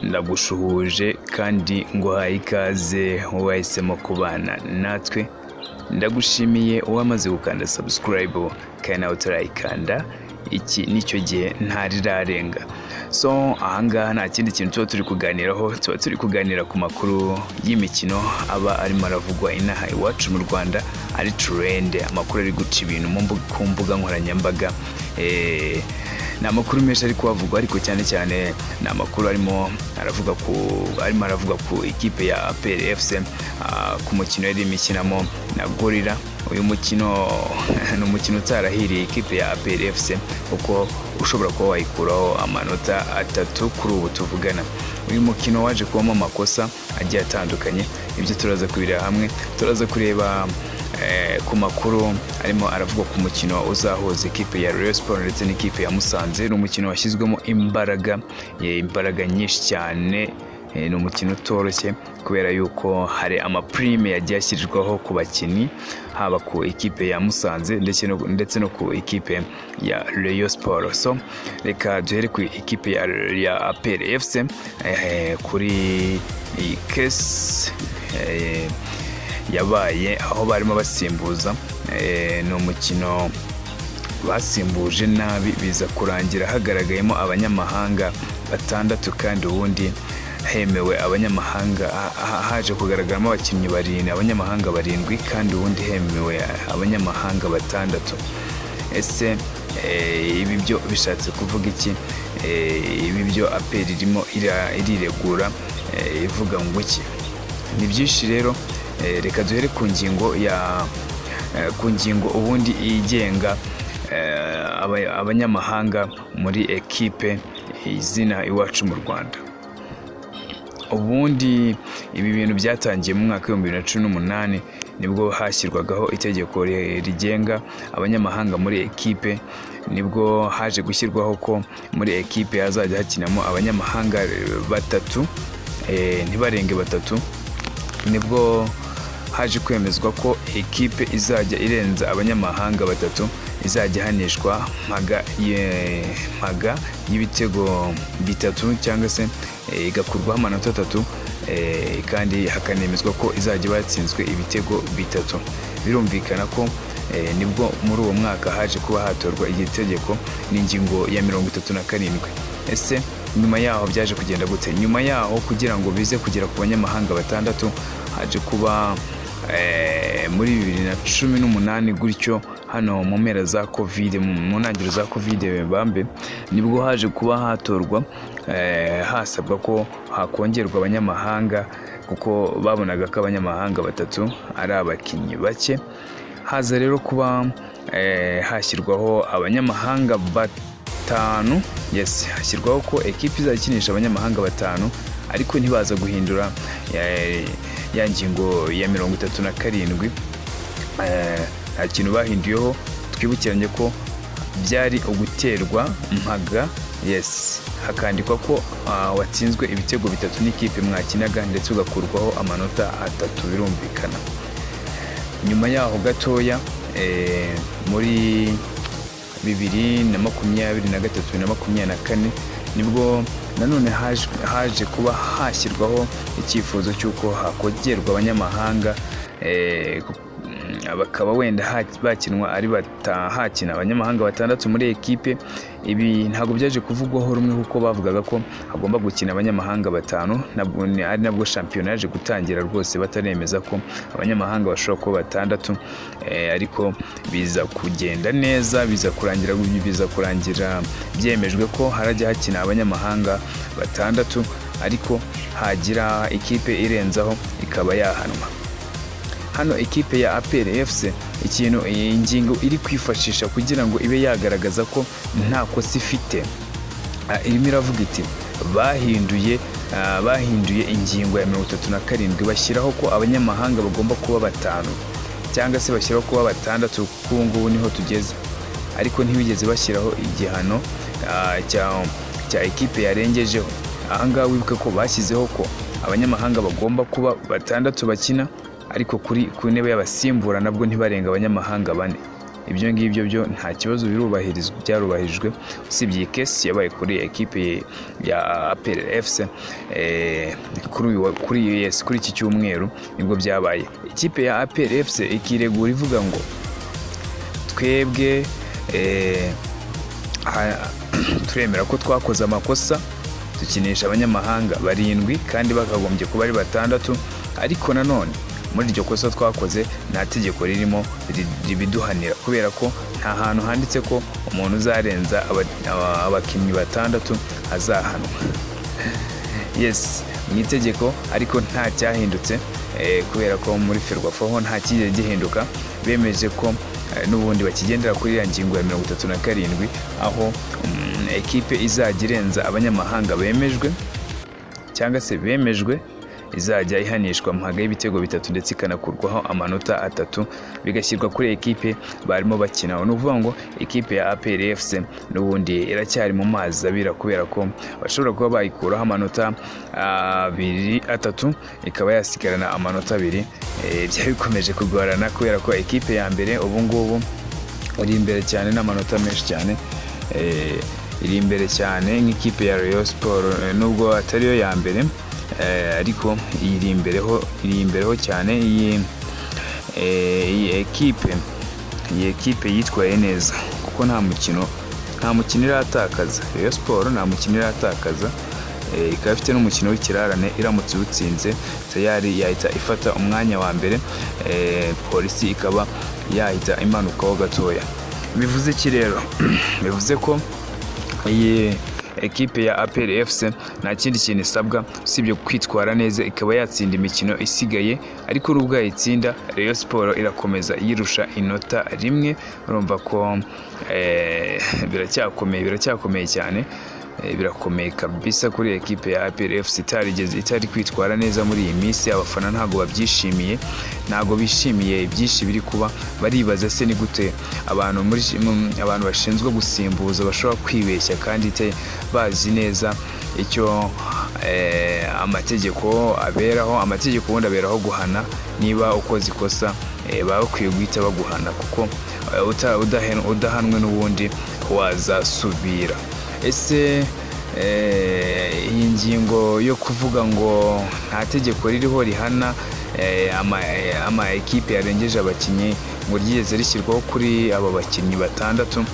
Ndagushuhuje kandi nguhaye ikaze wahisemo kubana natwe. Ndagushimiye uwamaze gukanda subscribe, kandi nawe utarayikanda, iki nicyo gihe, ntarirarenga. So ahangaha nta kindi kintu tuba turi kuganiraho, tuba turi kuganira ku makuru y'imikino aba arimo aravugwa inaha iwacu mu Rwanda, ari trend, amakuru ari guca ibintu ku mbuga nkoranyambaga. Ni amakuru menshi ari kuhavugwa, ariko cyane cyane ni amakuru arimo aravuga ku ikipe ya APR FC, ku mukino yari imikinamo na Gorilla. Uyu mukino ni umukino utarahiriye ikipe ya APR FC, kuko ushobora kuba wayikuraho amanota 3 kuri ubu tuvugana. Uyu mukino waje kubamo amakosa agiye atandukanye, ibyo turaza kubireba hamwe. Turaza kureba ku makuru arimo aravugwa ku mukino uzahuza ikipe ya Rayon Sports ndetse n'ikipe ya Musanze. Ni umukino washyizwemo imbaraga, imbaraga nyinshi cyane. Ni umukino utoroshye kubera yuko hari amaprime yagiye ashyirirwaho ku bakinnyi, haba ku ikipe ya Musanze ndetse no ku ikipe ya Rayon Sports. So reka duhere ku ikipe ya APR FC, kuri iyi case yabaye aho barimo basimbuza. Ni umukino basimbuje nabi, biza kurangira hagaragayemo abanyamahanga batandatu kandi ubundi hemewe abanyamahanga, haje kugaragaramo abakinnyi barindwi, abanyamahanga barindwi, kandi ubundi hemewe abanyamahanga batandatu. Ese ibi byo bishatse kuvuga iki? Ibi byo APR irimo iriregura, ivuga ngo iki? Ni byinshi rero. Reka duhere ku ngingo ubundi igenga abanyamahanga muri ekipe izina iwacu mu Rwanda. Ubundi ibi bintu byatangiye mu mwaka wa 2018, nibwo hashyirwagaho itegeko rigenga abanyamahanga muri ekipe. Nibwo haje gushyirwaho ko muri ekipe hazajya hakinamo abanyamahanga batatu, ntibarenge batatu. Nibwo haje kwemezwa ko ekipe izajya irenza abanyamahanga batatu izajya ihanishwa mpaga y'ibitego bitatu cyangwa se igakurwaho amanota 3, kandi hakanemezwa ko izajya iba yatsinzwe ibitego bitatu. Birumvikana ko nibwo muri uwo mwaka haje kuba hatorwa iryo tegeko n'ingingo ya 37. Ese nyuma yaho byaje kugenda gute? Nyuma yaho, kugira ngo bize kugera ku banyamahanga batandatu, haje kuba muri 2018 gutyo, hano mu mpera za Covid, mu ntangiriro za Covid bambe, nibwo haje kuba hatorwa, hasabwa ko hakongerwa abanyamahanga, kuko babonaga ko abanyamahanga batatu ari abakinnyi bake. Haza rero kuba hashyirwaho abanyamahanga batanu. Yes, hashyirwaho ko ekipi izajya ikinisha abanyamahanga batanu, ariko ntibaza guhindura ya ngingo ya 37. Nta kintu bahinduyeho. Twibukiranye ko byari uguterwa mpaga, yes, hakandikwa ko watsinzwe ibitego bitatu n'ikipe mwakinaga, ndetse ugakurwaho amanota 3. Birumvikana, nyuma yaho gatoya, muri 2023, 2024, nibwo nanone haje kuba hashyirwaho icyifuzo cy'uko hakongerwa abanyamahanga, bakaba wenda bakinwa ari hakina abanyamahanga batandatu muri ekipe. Ibi ntabwo byaje kuvugwaho rumwe, kuko bavugaga ko hagomba gukina abanyamahanga batanu. Nabwo ari nabwo shampiyona yaje gutangira rwose bataremeza ko abanyamahanga bashobora kuba batandatu, ariko biza kugenda neza, biza kurangira byemejwe ko harajya hakina abanyamahanga batandatu, ariko hagira ikipe irenzaho ikaba yahanwa. Hano ikipe ya APR FC, ikintu iyi ngingo iri kwifashisha kugira ngo ibe yagaragaza ko nta kosa ifite, irimo iravuga iti bahinduye ingingo ya 37, bashyiraho ko abanyamahanga bagomba kuba batanu cyangwa se bashyiraho kuba batandatu, kuko ubu ngubu niho tugeze, ariko ntibigeze bashyiraho igihano cya ekipe yarengejeho. Ahangaha wibuke ko bashyizeho ko abanyamahanga bagomba kuba batandatu bakina, ariko ku ntebe y'abasimbura nabwo ntibarenga abanyamahanga bane. Ibyo ngibyo byo nta kibazo, birubahirizwa, byarubahirijwe, usibye iyi case yabaye kuri ekipe ya APR FC kuri uyu kuri, yes, kuri iki cyumweru nibwo byabaye. Ikipe ya APR FC ikiregura ivuga ngo twebwe turemera ko twakoze amakosa, dukinisha abanyamahanga barindwi kandi bakagombye kuba ari batandatu, ariko nanone muri iryo kosa twakoze nta tegeko ririmo ribiduhanira, kubera ko nta hantu handitse ko umuntu uzarenza abakinnyi batandatu azahanwa. Yes, mu itegeko ariko nta cyahindutse, kubera ko muri FERWAFA ho nta cyigeze gihinduka. Bemeje ko n'ubundi bakigendera kuri iriya ngingo ya 37, aho ekipe izajya irenza abanyamahanga bemejwe cyangwa se bemejwe izajya ihanishwa mpaga y'ibitego bitatu, ndetse ikanakurwaho amanota atatu, bigashyirwa kuri ekipe barimo bakina. Ni ukuvuga ngo ekipe ya APR FC n'ubundi iracyari mu mazi abira, kubera ko bashobora kuba bayikuraho amanota abiri, atatu, ikaba yasigarana amanota 2. Byari bikomeje kugorana kubera ko ekipe ya mbere ubu ngubu iri imbere cyane n'amanota menshi cyane, iri imbere cyane nk'ikipe ya Rayon Sport, nubwo atariyo ya mbere, ariko iri imbereho, iri imbereho cyane. Iyi ekipe yitwaye neza kuko nta mukino iratakaza. Rayon Sport nta mukino iratakaza, ikaba ifite n'umukino w'ikirarane. Iramutse iwutsinze, tayari yahita ifata umwanya wa mbere, Polisi ikaba yahita imanukaho gatoya. Bivuze iki rero? Bivuze ko iyi ekipe ya APR FC nta kindi kintu isabwa usibye kwitwara neza, ikaba yatsinda imikino isigaye. Ariko nubwo yayitsinda, Rayon Sport irakomeza yirusha inota rimwe. Urumva ko biracyakomeye, biracyakomeye cyane. Birakomeye kabisa kuri ekipe ya APR FC itarigeze itari kwitwara neza muri iyi minsi. Abafana ntabwo babyishimiye, ntabwo bishimiye ibyinshi biri kuba. Baribaza se ni gute abantu bashinzwe gusimbuza bashobora kwibeshya kandi bazi neza icyo amategeko aberaho. Amategeko ubundi aberaho guhana. Niba ukoze ikosa, baba bakwiye guhita baguhana, kuko udahanwe n'ubundi wazasubira. Ese iyi ngingo yo kuvuga ngo nta tegeko ririho rihana ama ekipe yarengeje abakinnyi ngo ryigeze rishyirwaho kuri aba bakinnyi batandatu,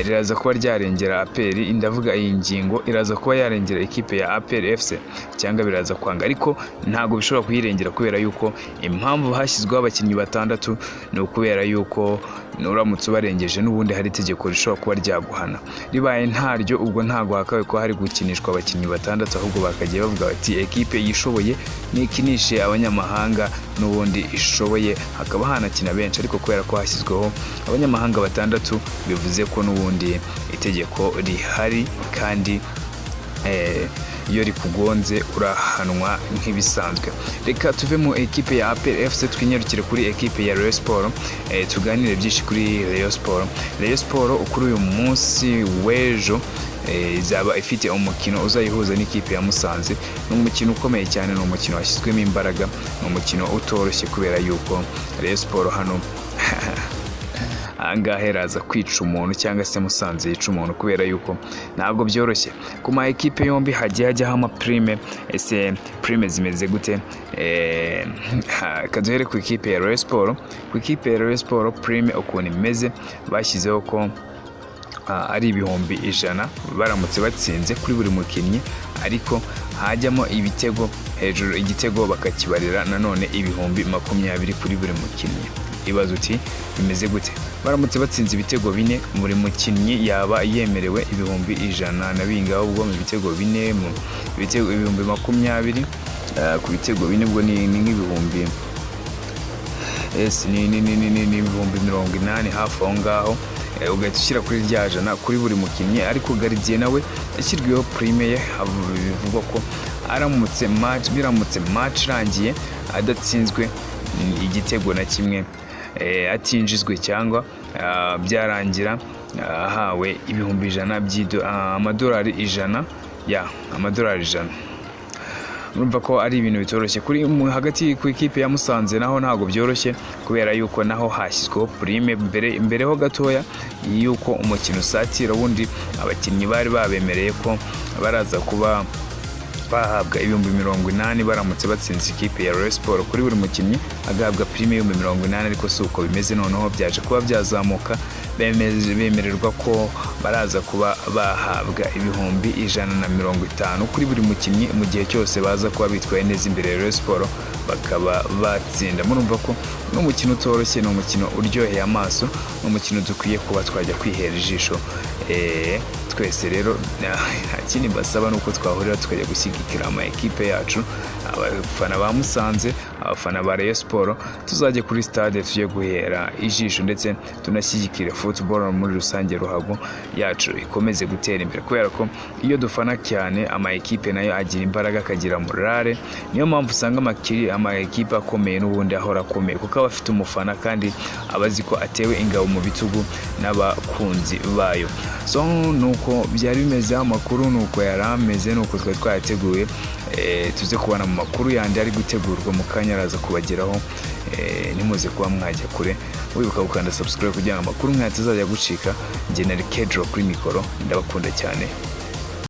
riraza kuba ryarengera APR? Ndavuga iyi ngingo iraza kuba yarengera ekipe ya APR FC cyangwa biraza kwanga? Ariko ntabwo bishobora kuyirengera, kubera yuko impamvu hashyizweho abakinnyi batandatu ni ukubera yuko uramutse ubarengeje n'ubundi hari itegeko rishobora kuba ryaguhana. Ribaye ntaryo, ubwo ntabwo hakabaye kuba hari gukinishwa abakinnyi batandatu, ahubwo bakagiye bavuga bati ekipe yishoboye nikinishe abanyamahanga n'ubundi ishoboye, hakaba hanakina benshi. Ariko kubera ko hashyizweho abanyamahanga batandatu, bivuze ko n'ubundi itegeko rihari, kandi iyo rikugonze urahanwa nk'ibisanzwe. Reka tuve mu ekipe ya APR FC, twinyarukire kuri ekipe ya Rayon Sport, tuganire byinshi kuri Rayon Sport. Rayon Sport kuri uyu munsi w'ejo izaba ifite umukino uzayihuza n'ikipe ya Musanze. Ni umukino ukomeye cyane, ni umukino washyizwemo imbaraga, ni umukino utoroshye, kubera yuko Rayon Sport hano ahangaha iraza kwica umuntu cyangwa se Musanze yica umuntu, kubera yuko ntabwo byoroshye. Ku ma ekipe yombi hagiye hajyaho ama prime. Ese prime zimeze gute? Kaduhere ku ikipe ya Rayon Sport. Ku ikipe ya Rayon Sport, prime ukuntu imeze, bashyizeho ko ari 100,000 baramutse batsinze kuri buri mukinnyi, ariko hajyamo ibitego hejuru, igitego bakakibarira nanone 20,000 kuri buri mukinnyi. Ibaza uti bimeze gute? Baramutse batsinze ibitego bine, buri mukinnyi yaba yemerewe 100,000 na bingahe? Ubwo mu bitego bine, mu ibitego 20,000 ku bitego bine, ubwo ni nk'ibihumbi, yes, ni 80,000 hafi aho ngaho, ugahita ushyira kuri rya jana kuri buri mukinnyi. Ariko gardien nawe yashyirwiyeho prime ye. Bivugwa ko aramutse match biramutse match irangiye adatsinzwe igitego na kimwe, atinjizwe, cyangwa byarangira ahawe 100,000 amadolari 100, ya amadolari 100. Urumva ko ari ibintu bitoroshye kuri hagati ku ikipe ya Musanze. Naho ntabwo byoroshye, kubera yuko naho hashyizweho prime mbere mbere ho gatoya yuko umukino usatira. Ubundi abakinnyi bari babemereye ko baraza kuba bahabwa 80,000 baramutse batsinze ikipe ya Rayon Sport, kuri buri mukinnyi agahabwa prime y'80,000, ariko si uko bimeze. Noneho byaje kuba byazamuka, bemererwa ko baraza kuba bahabwa 150,000 kuri buri mukinnyi mu gihe cyose baza kuba bitwaye neza imbere ya Rayon Sport, bakaba batsinda. Murumva ko ni umukino utoroshye, ni umukino uryoheye amaso, ni umukino dukwiye kuba twajya kwihera ijisho twese. Rero nta kindi mbasaba, ni uko twahurira tukajya gushyigikira ama ekipe yacu. Abafana ba Musanze, abafana ba Rayon Sport, tuzajye kuri stade tujye guhera ijisho, ndetse tunashyigikire football muri rusange, ruhago yacu ikomeze gutera imbere, kubera ko iyo dufana cyane, ama ekipe nayo agira imbaraga, akagira morale. Niyo mpamvu usanga ama ekipe akomeye n'ubundi ahora akomeye, kuko aba afite umufana kandi aba azi ko atewe ingabo mu bitugu n'abakunzi bayo. So nuko byari bimeze, amakuru nuko yari ameze, nuko twari twayateguye. Tuze kubona mu makuru yandi ari gutegurwa mu kanya, araza kubageraho. Ntimuze kuba mwajya kure, wibuka gukanda subscribe kugira ngo amakuru nk'aya atazajya gucika. Njye na Kedro kuri mikoro, ndabakunda cyane.